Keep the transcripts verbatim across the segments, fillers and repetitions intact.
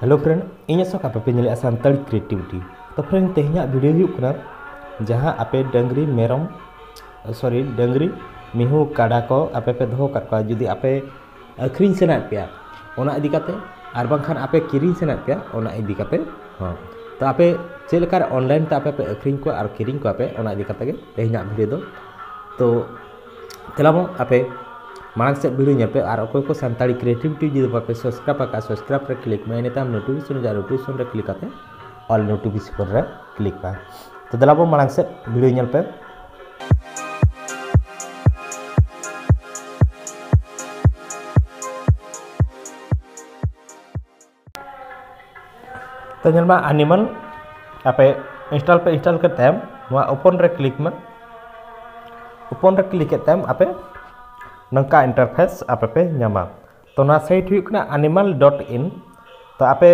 Hello friend, ᱤᱧ ᱟᱥᱚᱠ ᱟᱯᱮ ᱯᱮ ᱧᱮᱞᱮᱫᱼᱟ ᱥᱟᱱᱛᱟᱲᱤ ᱠᱨᱤᱭᱮᱴᱤᱵᱷᱤᱴᱤ᱾ ᱛᱚ friend, ᱛᱮᱦᱮᱧᱟᱜ ᱵᱷᱤᱰᱤᱭᱳ ᱦᱩᱭᱩᱜ ᱠᱟᱱᱟ ᱡᱟᱦᱟᱸ ᱟᱯᱮ ᱰᱟᱹᱝᱨᱤ ᱢᱮᱨᱚᱢ, ᱥᱚᱨᱤ, ᱰᱟᱹᱝᱨᱤ ᱢᱤᱦᱩ ᱠᱟᱰᱟ ᱠᱚ ᱟᱯᱮ ᱯᱮ ᱫᱚᱦᱚ ᱠᱟᱜ ᱠᱚᱣᱟ, ᱡᱩᱫᱤ ᱟᱯᱮ ᱟᱹᱠᱷᱨᱤᱧ ᱥᱟᱱᱟᱭᱮᱫ ᱯᱮᱭᱟ ᱚᱱᱟ ᱤᱫᱤ ᱠᱟᱛᱮ, ᱟᱨ ᱵᱟᱝᱠᱷᱟᱱ ᱟᱯᱮ ᱠᱤᱨᱤᱧ ᱥᱟᱱᱟᱭᱮᱫ ᱯᱮᱭᱟ ᱚᱱᱟ ᱤᱫᱤ ᱠᱟᱛᱮ ᱦᱚᱸ᱾ ᱛᱚ ᱟᱯᱮ ᱪᱮᱫ ᱞᱮᱠᱟ ᱚᱱᱞᱟᱭᱤᱱ ᱛᱮ ᱟᱯᱮ ᱯᱮ ᱟᱹᱠᱷᱨᱤᱧ ᱠᱚᱣᱟ ᱟᱨ ᱠᱤᱨᱤᱧ ᱠᱚᱣᱟ ᱯᱮ, ᱚᱱᱟ ᱤᱫᱤ ᱠᱟᱛᱮ ᱜᱮ ᱛᱮᱦᱮᱧᱟᱜ ᱵᱷᱤᱰᱤᱭᱳ ᱫᱚ᱾ ᱛᱚ ᱛᱮᱞᱟᱵᱚᱱ ᱟᱯᱮ ᱢᱟᱲᱟᱝ ᱥᱮᱫ ᱵᱷᱤᱰᱤᱭᱳ ᱧᱮᱞ ᱯᱮ, ᱟᱨ ᱚᱠᱚᱭ ᱠᱚ ᱥᱟᱱᱛᱟᱲᱤ ᱠᱨᱤᱭᱮᱴᱤᱵᱷᱤᱴᱤ ᱡᱩᱫᱤ ᱵᱟᱯᱮ ᱥᱟᱵᱥᱠᱨᱟᱭᱤᱵ ᱟᱠᱟᱫ, ᱥᱟᱵᱥᱠᱨᱟᱭᱤᱵ ᱨᱮ ᱠᱞᱤᱠ ᱢᱮ, ᱤᱱᱟᱹ ᱛᱟᱭᱚᱢ ᱱᱳᱴᱤᱯᱷᱤᱠᱮᱥᱚᱱ ᱦᱤᱡᱩᱜᱼᱟ, ᱱᱳᱴᱤᱯᱷᱤᱠᱮᱥᱚᱱ ᱨᱮ ᱠᱞᱤᱠ ᱠᱟᱛᱮ ᱚᱞ ᱱᱳᱴᱤᱯᱷᱤᱠᱮᱥᱚᱱ ᱨᱮ ᱠᱞᱤᱠ ᱢᱮ᱾ ᱛᱚ ᱫᱮᱞᱟᱵᱚᱱ ᱢᱟᱲᱟᱝ ᱥᱮᱫ ᱵᱷᱤᱰᱤᱭᱳ ᱧᱮᱞ ᱯᱮ᱾ ᱛᱚ ᱧᱮᱞ ᱢᱟ ᱟᱱᱤᱢᱟᱞ ᱟᱯᱮ ᱤᱱᱥᱴᱚᱞ ᱯᱮ, ᱤᱱᱥᱴᱚᱞ ᱠᱮᱫ ᱛᱟᱭᱚᱢ ᱱᱚᱣᱟ ᱳᱯᱮᱱ ᱨᱮ ᱠᱞᱤᱠ ᱢᱮ᱾ ᱳᱯᱮᱱ ᱨᱮ ᱠᱞᱤᱠ ᱠᱮᱫ ᱛᱟᱭᱚᱢ ᱟᱯᱮ ᱱᱚᱝᱠᱟ ᱤᱱᱴᱟᱨᱯᱷᱮᱥ ᱟᱯᱮ ᱯᱮ ᱧᱟᱢᱟ᱾ ᱛᱚ ᱱᱚᱣᱟ ᱥᱟᱭᱤᱴ ᱦᱩᱭᱩᱜ ᱠᱟᱱᱟ animal dot in᱾ ᱛᱚ ᱟᱯᱮ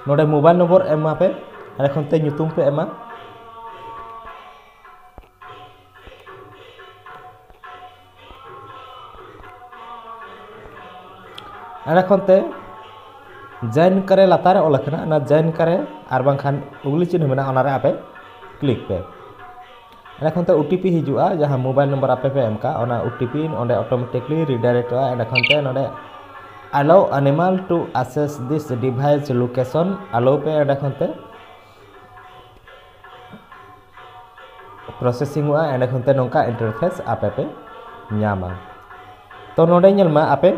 ᱱᱚᱰᱮ ᱢᱳᱵᱟᱭᱤᱞ ᱱᱚᱢᱵᱚᱨ ᱮᱢᱟ ᱯᱮ, ᱮᱸᱰᱮ ᱠᱷᱚᱱ ᱛᱮ ᱧᱩᱛᱩᱢ ᱯᱮ ᱮᱢᱟ᱾ ᱮᱸᱰᱮ ᱠᱷᱚᱱ ᱛᱮ ᱡᱚᱭᱮᱱ ᱠᱟᱨᱮ ᱞᱟᱛᱟᱨ ᱨᱮ ᱚᱞ ᱟᱠᱟᱱᱟ, ᱚᱱᱟ ᱡᱚᱭᱮᱱ ᱠᱟᱨᱮ ᱟᱨ ᱵᱟᱝᱠᱷᱟᱱ ᱩᱜᱽᱞᱤ ᱪᱤᱱᱦᱟᱹ ᱢᱮᱱᱟᱜᱼᱟ, ᱚᱱᱟ ᱨᱮ ᱟᱯᱮ ᱠᱞᱤᱠ ᱯᱮ᱾ ᱮᱸᱰᱮ ᱠᱷᱚᱱ ᱛᱮ ᱳ ᱴᱤ ᱯᱤ ᱦᱤᱡᱩᱜᱼᱟ, ᱡᱟᱦᱟᱸ ᱢᱳᱵᱟᱭᱤᱞ ᱱᱚᱢᱵᱚᱨ ᱟᱯᱮ ᱯᱮ ᱮᱢ ᱠᱟᱜ, ᱚᱱᱟ ᱳ ᱴᱤ ᱯᱤ ᱚᱸᱰᱮ ᱚᱴᱳᱢᱮᱴᱤᱠᱞᱤ ᱨᱤᱰᱟᱭᱨᱮᱠᱴᱚᱜᱼᱟ᱾ ᱮᱸᱰᱮ ᱠᱷᱚᱱ ᱛᱮ ᱱᱚᱰᱮ allow animal to access this device location allow ᱯᱮ᱾ ᱮᱸᱰᱮ ᱠᱷᱚᱱ ᱛᱮ ᱯᱨᱚᱥᱮᱥᱤᱝᱚᱜᱼᱟ, ᱮᱸᱰᱮ ᱠᱷᱚᱱ ᱛᱮ ᱱᱚᱝᱠᱟ ᱤᱱᱴᱟᱨᱯᱷᱮᱥ ᱟᱯᱮ ᱯᱮ ᱧᱟᱢᱟ᱾ ᱛᱚ ᱱᱚᱰᱮ ᱧᱮᱞ ᱢᱟ ᱟᱯᱮ,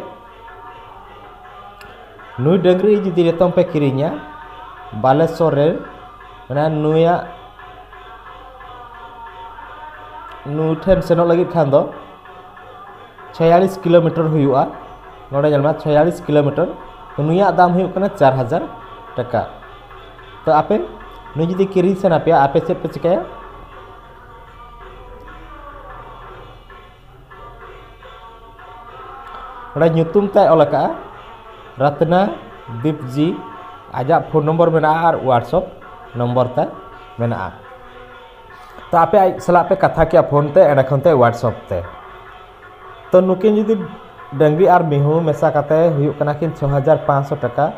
ᱱᱩᱭ ᱰᱟᱹᱝᱨᱤ ᱡᱩᱫᱤ ᱱᱤᱛᱚᱝ ᱯᱮ ᱠᱤᱨᱤᱧᱟ ᱵᱟᱞᱮᱥᱚᱨ ᱨᱮ, ᱢᱟᱱᱮ ᱱᱩᱭᱟᱜ, ᱱᱩᱭ ᱴᱷᱮᱱ ᱥᱮᱱᱚᱜ ᱞᱟᱹᱜᱤᱫ ᱠᱷᱟᱱ ᱫᱚ ᱪᱷᱚᱭᱟᱞᱤᱥ ᱠᱤᱞᱳᱢᱤᱴᱟᱨ ᱦᱩᱭᱩᱜᱼᱟ᱾ ᱱᱚᱰᱮ ᱧᱮᱞ ᱢᱮ, ᱪᱷᱚᱭᱟᱞᱤᱥ ᱠᱤᱞᱳᱢᱤᱴᱟᱨ᱾ ᱛᱚ ᱱᱩᱭᱟᱜ ᱫᱟᱢ ᱦᱩᱭᱩᱜ ᱠᱟᱱᱟ ᱪᱟᱨ ᱦᱟᱡᱟᱨ ᱴᱟᱠᱟ᱾ ᱛᱚ ᱟᱯᱮ ᱱᱩᱭ ᱡᱩᱫᱤ ᱠᱤᱨᱤᱧ ᱥᱟᱱᱟ ᱯᱮᱭᱟ, ᱟᱯᱮ ᱪᱮᱫ ᱯᱮ ᱪᱤᱠᱟᱹᱭᱟ? ᱱᱚᱰᱮ ᱧᱩᱛᱩᱢ ᱛᱟᱭ ᱚᱞ ᱟᱠᱟᱫᱼᱟ ᱨᱟᱛᱱᱟ ᱫᱤᱯ ᱡᱤ, ᱟᱡᱟᱜ ᱯᱷᱳᱱ ᱱᱚᱢᱵᱚᱨ ᱢᱮᱱᱟᱜᱼᱟ ᱟᱨ WhatsApp ᱱᱚᱢᱵᱚᱨ ᱛᱟᱭ ᱢᱮᱱᱟᱜᱼᱟ᱾ ᱛᱚ ᱟᱯᱮ ᱟᱡ ᱥᱟᱞᱟᱜ ᱯᱮ ᱠᱟᱛᱷᱟ ᱠᱮᱜᱼᱟ ᱯᱷᱳᱱ ᱛᱮ, ᱮᱸᱰᱮ ᱠᱷᱚᱱ ᱛᱮ WhatsApp ᱛᱮ᱾ ᱛᱚ ᱱᱩᱠᱤᱱ ᱡᱩᱫᱤ ᱰᱟᱹᱝᱨᱤ ᱟᱨ ᱢᱤᱦᱩ ᱢᱮᱥᱟ ᱠᱟᱛᱮ ᱦᱩᱭᱩᱜ ᱠᱟᱱᱟ ᱠᱤᱱ ᱪᱷᱚ ᱦᱟᱡᱟᱨ ᱯᱟᱸᱪᱥᱚ ᱴᱟᱠᱟ᱾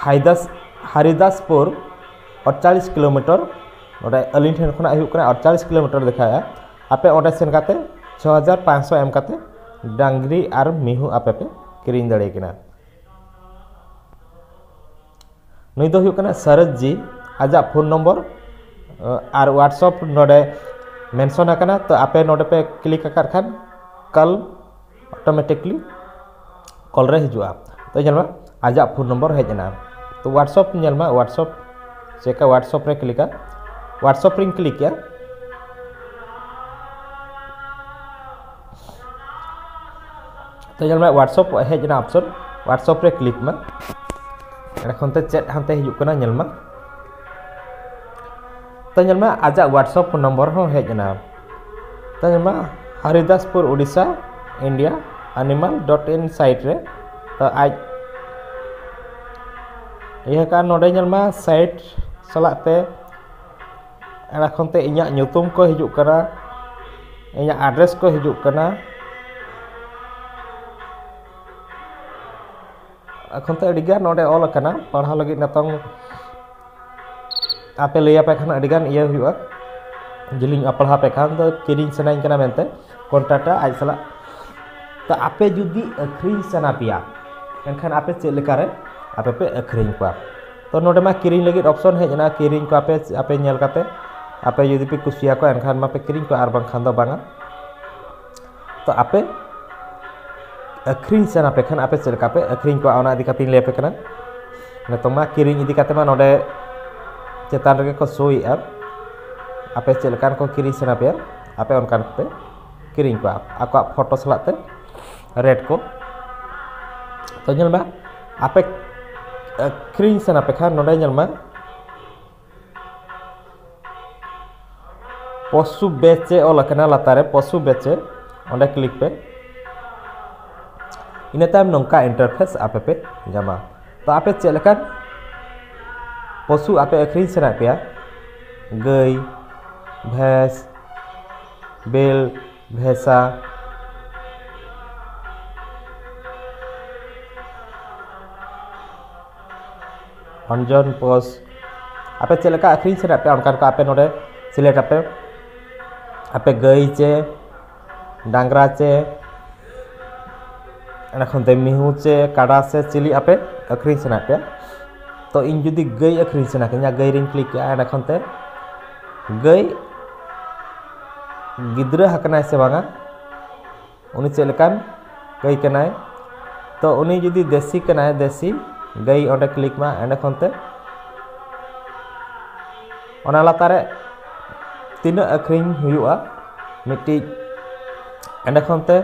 ᱦᱟᱭᱫᱟᱥ ᱦᱟᱨᱤᱫᱟᱥᱯᱩᱨ ᱟᱴᱪᱟᱞᱤᱥ ᱠᱤᱞᱳᱢᱤᱴᱟᱨ, ᱱᱚᱰᱮ ᱟᱹᱞᱤᱧ ᱴᱷᱮᱱ ᱠᱷᱚᱱᱟᱜ ᱦᱩᱭᱩᱜ ᱠᱟᱱᱟ ᱟᱴᱪᱟᱞᱤᱥ ᱠᱤᱞᱳᱢᱤᱴᱟᱨ ᱫᱮᱠᱷᱟᱣᱮᱫᱼᱟ᱾ ᱟᱯᱮ ᱚᱸᱰᱮ ᱥᱮᱱ ᱠᱟᱛᱮ ᱪᱷᱚ ᱦᱟᱡᱟᱨ ᱯᱟᱸᱪᱥᱚ ᱮᱢ ᱠᱟᱛᱮ ᱰᱟᱝᱨᱤ ᱟᱨ ᱢᱤᱦᱩ ᱟᱯᱮ ᱯᱮ ᱠᱤᱨᱤᱧ ᱫᱟᱲᱮᱭᱟᱠᱤᱱᱟ᱾ ᱱᱩᱭ ᱫᱚ ᱦᱩᱭᱩᱜ ᱠᱟᱱᱟ ᱥᱟᱨᱚᱡᱽ ᱡᱤ, ᱟᱡᱟᱜ ᱯᱷᱳᱱ ᱱᱚᱢᱵᱚᱨ ᱟᱨ WhatsApp ᱱᱚᱰᱮ ᱢᱮᱱᱥᱚᱱ ᱟᱠᱟᱱᱟ᱾ ᱛᱚ ᱟᱯᱮ ᱱᱚᱰᱮ ᱯᱮ ᱠᱞᱤᱠ ᱟᱠᱟᱫ ᱠᱷᱟᱱ ᱠᱚᱞ ᱚᱴᱳᱢᱮᱴᱤᱠᱞᱤ ᱠᱚᱞ ᱨᱮ ᱦᱤᱡᱩᱜᱼᱟ᱾ ᱛᱚ ᱧᱮᱞ ᱢᱟ, ᱟᱡᱟᱜ ᱯᱷᱳᱱ ᱱᱚᱢᱵᱚᱨ ᱦᱮᱡ ᱮᱱᱟ᱾ ᱛᱚ WhatsApp ᱧᱮᱞ ᱢᱟ, WhatsApp ᱪᱮᱫ ᱞᱮᱠᱟ WhatsApp ᱨᱮ ᱠᱞᱤᱠᱟ, WhatsApp ᱨᱮᱧ ᱠᱞᱤᱠ ᱠᱮᱜᱼᱟ᱾ ᱛᱚ ᱧᱮᱞ ᱢᱮ, WhatsApp ᱦᱮᱡ ᱮᱱᱟ ᱚᱯᱥᱚᱱ, WhatsApp ᱨᱮ ᱠᱞᱤᱠ ᱢᱮ᱾ ᱮᱸᱰᱮ ᱠᱷᱚᱱ ᱛᱮ ᱪᱮᱫ ᱦᱟᱱᱛᱮ ᱦᱤᱡᱩᱜ ᱠᱟᱱᱟ ᱧᱮᱞ ᱢᱟ᱾ ᱛᱚ ᱧᱮᱞ ᱢᱮ, ᱟᱡᱟᱜ WhatsApp ᱯᱷᱳᱱ ᱱᱚᱢᱵᱚᱨ ᱦᱚᱸ ᱦᱮᱡ ᱮᱱᱟ᱾ ᱛᱚ ᱧᱮᱞ ᱢᱮ, Haridaspur Odisha India animal dot in site ᱨᱮ᱾ ᱛᱚ ᱟᱡ ᱤᱭᱟᱹ ᱠᱟᱜᱼᱟ, ᱱᱚᱰᱮ ᱧᱮᱞ ᱢᱟ, ᱥᱟᱭᱤᱴ ᱥᱟᱞᱟᱜ ᱛᱮ ᱚᱱᱟ ᱠᱷᱚᱱ ᱛᱮ ᱤᱧᱟᱹᱜ ᱧᱩᱛᱩᱢ ᱠᱚ ᱦᱤᱡᱩᱜ ᱠᱟᱱᱟ, ᱤᱧᱟᱹᱜ ᱟᱰᱨᱮᱥ ᱠᱚ ᱦᱤᱡᱩᱜ ᱠᱟᱱᱟ᱾ ᱮᱠᱷᱚᱱ ᱛᱮ ᱟᱹᱰᱤ ᱜᱟᱱ ᱱᱚᱰᱮ ᱚᱞ ᱟᱠᱟᱱᱟ, ᱯᱟᱲᱦᱟᱣ ᱞᱟᱹᱜᱤᱫ ᱱᱤᱛᱚᱝ ᱟᱯᱮ ᱞᱟᱹᱭ ᱟᱯᱮ ᱠᱷᱟᱱ ᱟᱹᱰᱤ ᱜᱟᱱ ᱤᱭᱟᱹ ᱦᱩᱭᱩᱜᱼᱟ᱾ ᱡᱩᱫᱤᱧ ᱯᱟᱲᱦᱟᱣ ᱟᱯᱮ ᱠᱷᱟᱱ ᱫᱚ ᱠᱤᱨᱤᱧ ᱥᱟᱱᱟᱧ ᱠᱟᱱᱟ ᱢᱮᱱᱛᱮ ᱠᱚᱱᱴᱟᱠᱴᱟ ᱟᱡ ᱥᱟᱞᱟᱜ᱾ ᱛᱚ ᱟᱯᱮ ᱡᱩᱫᱤ ᱟᱹᱠᱷᱨᱤᱧ ᱥᱟᱱᱟ ᱯᱮᱭᱟ, ᱮᱱᱠᱷᱟᱱ ᱟᱯᱮ ᱪᱮᱫ ᱞᱮᱠᱟᱨᱮ ᱟᱯᱮ ᱯᱮ ᱟᱹᱠᱷᱨᱤᱧ ᱠᱚᱣᱟ? ᱛᱚ ᱱᱚᱰᱮ ᱢᱟ ᱠᱤᱨᱤᱧ ᱞᱟᱹᱜᱤᱫ ᱚᱯᱥᱚᱱ ᱦᱮᱡ ᱮᱱᱟ, ᱠᱤᱨᱤᱧ ᱠᱚᱣᱟ ᱯᱮ ᱟᱯᱮ ᱧᱮᱞ ᱠᱟᱛᱮ᱾ ᱟᱯᱮ ᱡᱩᱫᱤ ᱯᱮ ᱠᱩᱥᱤᱭᱟᱠᱚᱣᱟ ᱮᱱᱠᱷᱟᱱ ᱢᱟᱯᱮ ᱠᱤᱨᱤᱧ ᱠᱚᱣᱟ, ᱟᱨ ᱵᱟᱝᱠᱷᱟᱱ ᱫᱚ ᱵᱟᱝᱟ᱾ ᱛᱚ ᱟᱯᱮ ᱟᱹᱠᱷᱨᱤᱧ ᱥᱟᱱᱟ ᱯᱮ ᱠᱷᱟᱱ ᱟᱯᱮ ᱪᱮᱫ ᱞᱮᱠᱟ ᱯᱮ ᱟᱹᱠᱷᱨᱤᱧ ᱠᱚᱣᱟ, ᱚᱱᱟ ᱤᱫᱤ ᱠᱟᱛᱮᱧ ᱞᱟᱹᱭ ᱟᱯᱮ ᱠᱟᱱᱟ᱾ ᱱᱤᱛᱚᱝ ᱢᱟ ᱠᱤᱨᱤᱧ ᱤᱫᱤ ᱠᱟᱛᱮ ᱢᱟ ᱱᱚᱰᱮ ᱪᱮᱛᱟᱱ ᱨᱮᱜᱮ ᱠᱚ ᱥᱳᱭᱮᱫᱼᱟ᱾ ᱟᱯᱮ ᱪᱮᱫ ᱞᱮᱠᱟᱱ ᱠᱚ ᱠᱤᱨᱤᱧ ᱥᱟᱱᱟ ᱯᱮᱭᱟ, ᱟᱯᱮ ᱚᱱᱠᱟᱱ ᱠᱚᱯᱮ ᱠᱤᱨᱤᱧ ᱠᱚᱣᱟ, ᱟᱠᱚᱣᱟᱜ ᱯᱷᱳᱴᱳ ᱥᱟᱞᱟᱜ ᱛᱮ ᱨᱮᱴ ᱠᱚ᱾ ᱛᱚ ᱧᱮᱞ ᱢᱮ, ᱟᱯᱮ ᱟᱹᱠᱷᱨᱤᱧ ᱥᱟᱱᱟ ᱯᱮ ᱠᱷᱟᱱ ᱱᱚᱰᱮ ᱧᱮᱞ ᱢᱮ, ᱯᱚᱥᱩ ᱵᱮᱪᱮ ᱚᱞ ᱟᱠᱟᱱᱟ ᱞᱟᱛᱟᱨ ᱨᱮ, ᱯᱚᱥᱩ ᱵᱮᱪᱮ, ᱚᱸᱰᱮ ᱠᱞᱤᱠ ᱯᱮ᱾ ᱤᱱᱟᱹ ᱛᱟᱭᱚᱢ ᱱᱚᱝᱠᱟ ᱤᱱᱴᱟᱨᱯᱷᱮᱥ ᱟᱯᱮ ᱯᱮ ᱧᱟᱢᱟ᱾ ᱛᱚ ᱟᱯᱮ ᱪᱮᱫ ᱞᱮᱠᱟᱱ ᱯᱚᱥᱩ ᱟᱯᱮ ᱟᱹᱠᱷᱨᱤᱧ ᱥᱟᱱᱟᱭᱮᱫ ᱯᱮᱭᱟ, ᱜᱟᱹᱭ, ᱵᱷᱮᱸᱥ, ᱵᱮᱞ, ᱵᱷᱮᱸᱥᱟ, ᱚᱱᱡᱚᱱ ᱯᱳᱥ, ᱟᱯᱮ ᱪᱮᱫ ᱞᱮᱠᱟ ᱟᱹᱠᱷᱨᱤᱧ ᱥᱟᱱᱟᱭᱮᱫ ᱯᱮᱭᱟ ᱚᱱᱠᱟ ᱞᱮᱠᱟ ᱟᱯᱮ ᱱᱚᱰᱮ ᱥᱤᱞᱮᱠᱴ ᱟᱯᱮ᱾ ᱟᱯᱮ ᱜᱟᱹᱭ ᱪᱮ ᱰᱟᱝᱨᱟ ᱪᱮ ᱮᱸᱰᱮ ᱠᱷᱚᱱ ᱛᱮ ᱢᱤᱦᱩ ᱪᱮ ᱠᱟᱰᱟ ᱥᱮ ᱪᱤᱞᱤ ᱟᱯᱮ ᱟᱹᱠᱷᱨᱤᱧ ᱥᱟᱱᱟᱭᱮᱫ ᱯᱮᱭᱟ᱾ ᱛᱚ ᱤᱧ ᱡᱩᱫᱤ ᱜᱟᱹᱭ ᱟᱹᱠᱷᱨᱤᱧ ᱥᱟᱱᱟ ᱠᱤᱧᱟ, ᱜᱟᱹᱭ ᱨᱤᱧ ᱠᱞᱤᱠ ᱠᱮᱜᱼᱟ, ᱮᱸᱰᱮ ᱠᱷᱚᱱ ᱛᱮ ᱜᱟᱹᱭ ᱜᱤᱫᱽᱨᱟᱹ ᱟᱠᱟᱱᱟᱭ ᱥᱮ ᱵᱟᱝᱟ, ᱩᱱᱤ ᱪᱮᱫ ᱞᱮᱠᱟᱱ ᱜᱟᱹᱭ ᱠᱟᱱᱟᱭ᱾ ᱛᱚ ᱩᱱᱤ ᱡᱩᱫᱤ ᱫᱮᱥᱤ ᱠᱟᱱᱟᱭ, ᱫᱮᱥᱤ ᱜᱟᱹᱭ ᱚᱸᱰᱮ ᱠᱞᱤᱠ ᱢᱟ, ᱮᱸᱰᱮ ᱠᱷᱚᱱ ᱛᱮ ᱚᱱᱟ ᱞᱟᱛᱟᱨ ᱨᱮ ᱛᱤᱱᱟᱹᱜ ᱟᱹᱠᱷᱨᱤᱧ ᱦᱩᱭᱩᱜᱼᱟ ᱢᱤᱫᱴᱤᱡ, ᱮᱸᱰᱮ ᱠᱷᱚᱱ ᱛᱮ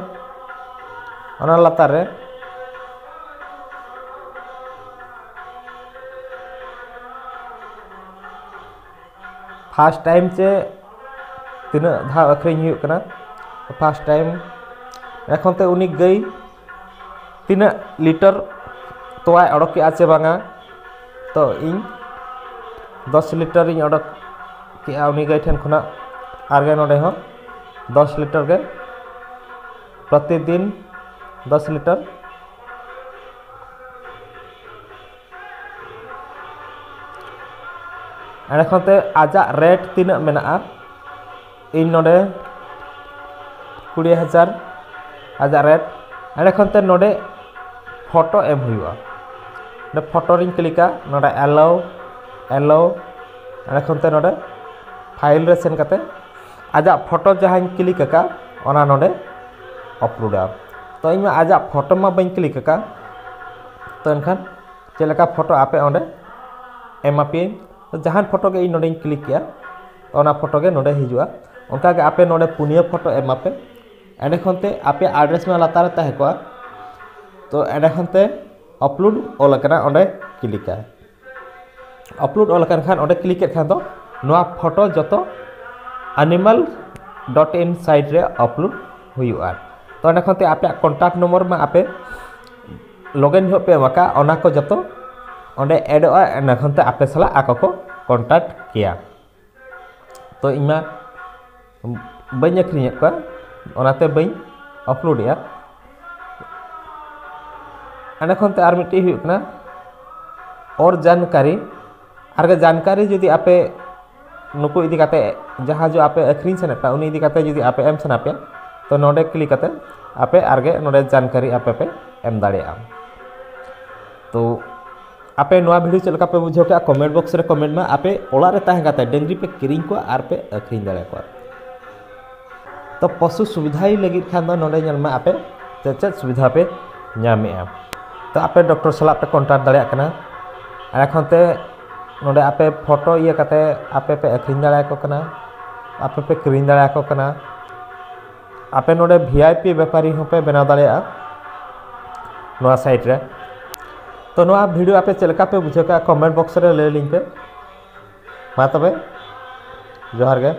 ᱚᱱᱟ ᱞᱟᱛᱟᱨ ᱨᱮ ᱯᱷᱟᱥᱴ ᱴᱟᱭᱤᱢ ᱪᱮ ᱛᱤᱱᱟᱹᱜ ᱫᱷᱟᱣ ᱟᱹᱠᱷᱨᱤᱧ ᱦᱩᱭᱩᱜ ᱠᱟᱱᱟ ᱯᱷᱟᱥᱴ ᱴᱟᱭᱤᱢ᱾ ᱮᱸᱰᱮ ᱠᱷᱚᱱ ᱛᱮ ᱩᱱᱤ ᱜᱟᱹᱭ ᱛᱤᱱᱟᱹᱜ ᱞᱤᱴᱟᱨ ᱛᱚᱣᱟᱭ ᱚᱰᱚᱠ ᱠᱮᱜᱼᱟ ᱪᱮ ᱵᱟᱝᱟ᱾ ᱛᱚ ᱤᱧ ᱫᱚᱥ ᱞᱤᱴᱟᱨ ᱤᱧ ᱚᱰᱚᱠ ᱠᱮᱜᱼᱟ ᱩᱱᱤ ᱜᱟᱹᱭ ᱴᱷᱮᱱ ᱠᱷᱚᱱᱟᱜ᱾ ᱟᱨ ᱜᱮ ᱱᱚᱰᱮ ᱦᱚᱸ ᱫᱚᱥ ᱞᱤᱴᱟᱨ ᱜᱮ ᱯᱨᱚᱛᱤᱫᱤᱱ ᱫᱚᱥ ᱞᱤᱴᱟᱨ᱾ ᱮᱸᱰᱮ ᱠᱷᱚᱱ ᱛᱮ ᱟᱡᱟᱜ ᱨᱮᱴ ᱛᱤᱱᱟᱹᱜ ᱢᱮᱱᱟᱜᱼᱟ, ᱤᱧ ᱱᱚᱰᱮ ᱠᱩᱲᱤ ᱦᱟᱡᱟᱨ ᱟᱡᱟᱜ ᱨᱮᱴ᱾ ᱮᱸᱰᱮ ᱠᱷᱚᱱ ᱛᱮ ᱱᱚᱰᱮ ᱯᱷᱳᱴᱳ ᱮᱢ ᱦᱩᱭᱩᱜᱼᱟ᱾ ᱱᱚᱰᱮ ᱯᱷᱳᱴᱳ ᱨᱤᱧ ᱠᱞᱤᱠᱟ, ᱱᱚᱰᱮ ᱮᱞᱳ, ᱮᱞᱳ᱾ ᱮᱸᱰᱮ ᱠᱷᱚᱱ ᱛᱮ ᱱᱚᱰᱮ ᱯᱷᱟᱭᱤᱞ ᱨᱮ ᱥᱮᱱ ᱠᱟᱛᱮ ᱟᱡᱟᱜ ᱯᱷᱳᱴᱳ ᱡᱟᱦᱟᱸᱧ ᱠᱞᱤᱠ ᱟᱠᱟᱫ ᱚᱱᱟ ᱱᱚᱰᱮ ᱟᱯᱞᱳᱰᱟ᱾ ᱛᱚ ᱤᱧ ᱢᱟ ᱟᱡᱟᱜ ᱯᱷᱳᱴᱳ ᱢᱟ ᱵᱟᱹᱧ ᱠᱞᱤᱠ ᱟᱠᱟᱫ, ᱛᱚ ᱮᱱᱠᱷᱟᱱ ᱪᱮᱫ ᱞᱮᱠᱟ ᱯᱷᱳᱴᱳ ᱟᱯᱮ ᱚᱸᱰᱮ ᱮᱢᱟ ᱯᱮᱭᱟᱹᱧ᱾ ᱛᱚ ᱡᱟᱦᱟᱱ ᱯᱷᱳᱴᱳ ᱜᱮ ᱤᱧ ᱱᱚᱰᱮᱧ ᱠᱞᱤᱠ ᱠᱮᱜᱼᱟ, ᱛᱚ ᱚᱱᱟ ᱯᱷᱳᱴᱳ ᱜᱮ ᱱᱚᱰᱮ ᱦᱤᱡᱩᱜᱼᱟ᱾ ᱚᱱᱠᱟ ᱜᱮ ᱟᱯᱮ ᱱᱚᱰᱮ ᱯᱩᱱᱭᱟᱹ ᱯᱷᱳᱴᱳ ᱮᱢᱟ ᱯᱮ᱾ ᱮᱸᱰᱮ ᱠᱷᱚᱱ ᱛᱮ ᱟᱯᱮᱭᱟᱜ ᱟᱰᱨᱮᱥ ᱢᱟ ᱞᱟᱛᱟᱨ ᱨᱮ ᱛᱟᱦᱮᱸ ᱠᱚᱜᱼᱟ᱾ ᱛᱚ ᱮᱸᱰᱮ ᱠᱷᱚᱱ ᱛᱮ ᱟᱯᱞᱳᱰ ᱚᱞ ᱟᱠᱟᱱᱟ, ᱚᱸᱰᱮ ᱠᱞᱤᱠᱟ᱾ ᱟᱯᱞᱳᱰ ᱚᱞ ᱟᱠᱟᱱ ᱠᱷᱟᱱ ᱚᱸᱰᱮ ᱠᱞᱤᱠ ᱠᱮᱫ ᱠᱷᱟᱱ ᱫᱚ ᱱᱚᱣᱟ ᱯᱷᱳᱴᱳ ᱡᱚᱛᱚ animal dot in site ᱨᱮ ᱟᱯᱞᱳᱰ ᱦᱩᱭᱩᱜᱼᱟ᱾ ᱛᱚ ᱚᱸᱰᱮ ᱠᱷᱚᱱ ᱛᱮ ᱟᱯᱮᱭᱟᱜ ᱠᱚᱱᱴᱟᱠᱴ ᱱᱚᱢᱵᱚᱨ ᱢᱟ ᱟᱯᱮ ᱞᱚᱜᱤᱱ ᱡᱚᱦᱚᱜ ᱯᱮ ᱮᱢ ᱟᱠᱟᱫ, ᱚᱱᱟ ᱠᱚ ᱡᱚᱛᱚ ᱚᱸᱰᱮ ᱮᱰᱚᱜᱼᱟ᱾ ᱚᱸᱰᱮ ᱠᱷᱚᱱ ᱛᱮ ᱟᱯᱮ ᱥᱟᱞᱟᱜ ᱟᱠᱚ ᱠᱚ ᱠᱚᱱᱴᱟᱠᱴ ᱠᱮᱭᱟ᱾ ᱛᱚ ᱤᱧ ᱢᱟ ᱵᱟᱹᱧ ᱟᱹᱠᱷᱨᱤᱧᱮᱫ ᱠᱚᱣᱟ, ᱚᱱᱟᱛᱮ ᱵᱟᱹᱧ ᱟᱯᱞᱳᱰᱮᱜᱼᱟ᱾ ᱮᱸᱰᱮ ᱠᱷᱚᱱ ᱛᱮ ᱟᱨ ᱢᱤᱫᱴᱤᱡ ᱦᱩᱭᱩᱜ ᱠᱟᱱᱟ ᱚᱨ ᱡᱟᱱᱠᱟᱨᱤ, ᱟᱨᱜᱮ ᱡᱟᱱᱠᱟᱨᱤ ᱡᱩᱫᱤ ᱟᱯᱮ ᱱᱩᱠᱩ ᱤᱫᱤ ᱠᱟᱛᱮ ᱡᱟᱦᱟᱸ ᱡᱚ ᱟᱯᱮ ᱟᱹᱠᱷᱨᱤᱧ ᱥᱟᱱᱟᱭᱮᱫ ᱯᱮ, ᱩᱱᱤ ᱤᱫᱤ ᱠᱟᱛᱮ ᱡᱩᱫᱤ ᱟᱯᱮ ᱮᱢ ᱥᱟᱱᱟ ᱯᱮᱭᱟ, ᱛᱚ ᱱᱚᱰᱮ click ᱠᱟᱛᱮ ᱟᱯᱮ ᱟᱨᱜᱮ ᱱᱚᱰᱮ ᱡᱟᱱᱠᱟᱨᱤ ᱟᱯᱮ ᱯᱮ ᱮᱢ ᱫᱟᱲᱮᱭᱟᱜᱼᱟ᱾ ᱛᱚ ᱟᱯᱮ ᱱᱚᱣᱟ video ᱪᱮᱫ ᱞᱮᱠᱟ ᱯᱮ ᱵᱩᱡᱷᱟᱹᱣ ᱠᱮᱫᱟ, comment box ᱨᱮ comment ᱢᱟ᱾ ᱟᱯᱮ ᱚᱲᱟᱜ ᱨᱮ ᱛᱟᱦᱮᱸ ᱠᱟᱛᱮ ᱰᱟᱹᱝᱨᱤ ᱯᱮ ᱠᱤᱨᱤᱧ ᱠᱚᱣᱟ ᱟᱨ ᱯᱮ ᱟᱹᱠᱷᱨᱤᱧ ᱫᱟᱲᱮᱭᱟᱠᱚᱣᱟ᱾ ᱛᱚ ᱯᱚᱥᱩ ᱥᱩᱵᱤᱫᱷᱟᱭ ᱞᱟᱹᱜᱤᱫ ᱠᱷᱟᱱ ᱫᱚ ᱱᱚᱰᱮ ᱧᱮᱞ ᱢᱮ ᱟᱯᱮ ᱪᱮᱫ ᱪᱮᱫ ᱥᱩᱵᱤᱫᱷᱟ ᱯᱮ ᱧᱟᱢᱮᱜᱼᱟ᱾ ᱛᱚ ᱟᱯᱮ doctor ᱥᱟᱞᱟᱜ ᱯᱮ contact ᱫᱟᱲᱮᱭᱟᱜ ᱠᱟᱱᱟ, ᱟᱨ ᱮᱠᱷᱚᱱ ᱛᱮ ᱱᱚᱰᱮ ᱟᱯᱮ photo ᱤᱭᱟᱹ ᱠᱟᱛᱮ ᱟᱯᱮ ᱯᱮ ᱟᱹᱠᱷᱨᱤᱧ ᱫᱟᱲᱮᱭᱟᱠᱚ ᱠᱟᱱᱟ, ᱟᱯᱮ ᱯᱮ ᱠᱤᱨᱤᱧ ᱫᱟᱲᱮᱭᱟᱠᱚ ᱠᱟᱱᱟ᱾ ᱟᱯᱮ ᱱᱚᱰᱮ VIP ᱵᱮᱯᱟᱨᱤ ᱦᱚᱸᱯᱮ ᱵᱮᱱᱟᱣ ᱫᱟᱲᱮᱭᱟᱜᱼᱟ ᱱᱚᱣᱟ site ᱨᱮ᱾ ᱛᱚ ᱱᱚᱣᱟ video ᱟᱯᱮ ᱪᱮᱫ ᱞᱮᱠᱟ ᱯᱮ ᱵᱩᱡᱷᱟᱹᱣ ᱠᱮᱫᱟ, comment box ᱨᱮ ᱞᱟᱹᱭ ᱟᱹᱞᱤᱧ ᱯᱮ᱾ ᱢᱟ ᱛᱚᱵᱮ, ᱡᱚᱦᱟᱨ ᱜᱮ᱾